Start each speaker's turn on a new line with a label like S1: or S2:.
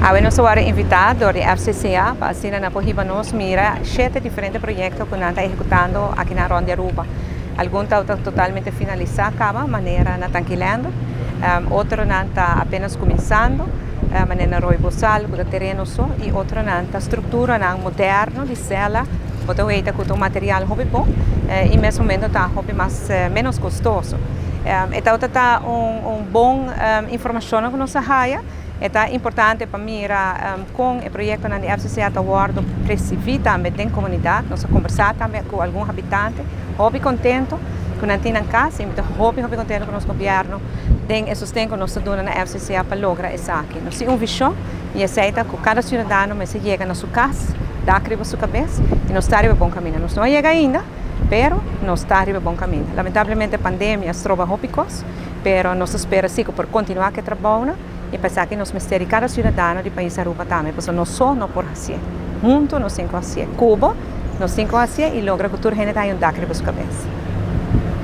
S1: Awe nos a wòrdu invitá dor di FCCA pa asina nan por hiba nos mira shete diferente proyekto ku nan ta ehekutando aki na rònt di Aruba. Algun ta totalmente finalisá kaba, manera na Tankilènder, otronan ta apenas kuminsando, manera na Rooi Bosal ku ta tereno so, i otronan ta strukturanan moderno di sèla. Bo ta weta ku ta un material hopi bon i mes momento ta hopi mas ménos kostoso. E tabata ta un bon informashonnan ku nos a haya. E ta importante pa mira kon e proyektonan di FCCA ta wòrdu resibí tambe den komunidat. Nos a kombersá tambe ku algun habitante, hopi kontentu ku nan tin nan kas i mi ta hopi hopi kontentu ku nos gobièrnu den e sosten ku nos ta duna na FCCA pa logra esaki. Nos tin un vishon i esei ta ku kada siudadano mester yega na su kas, dak riba su kabes i nos ta riba bon kaminda. Nos no a yega ainda, pero nos ta riba bon kaminda. Lamentablemente pandemia a stroba hopi kos. Pero nos ta spera si cu por continua cu e trabounan y pa esaki nos mester di cada ciudadano di pais Aruba tambe pasobra nos so no por hacié. Hunto nos tin cu hacié. Cubo nos tin cu hacié y logra cu tur hende ta haya un dak riba su cabes.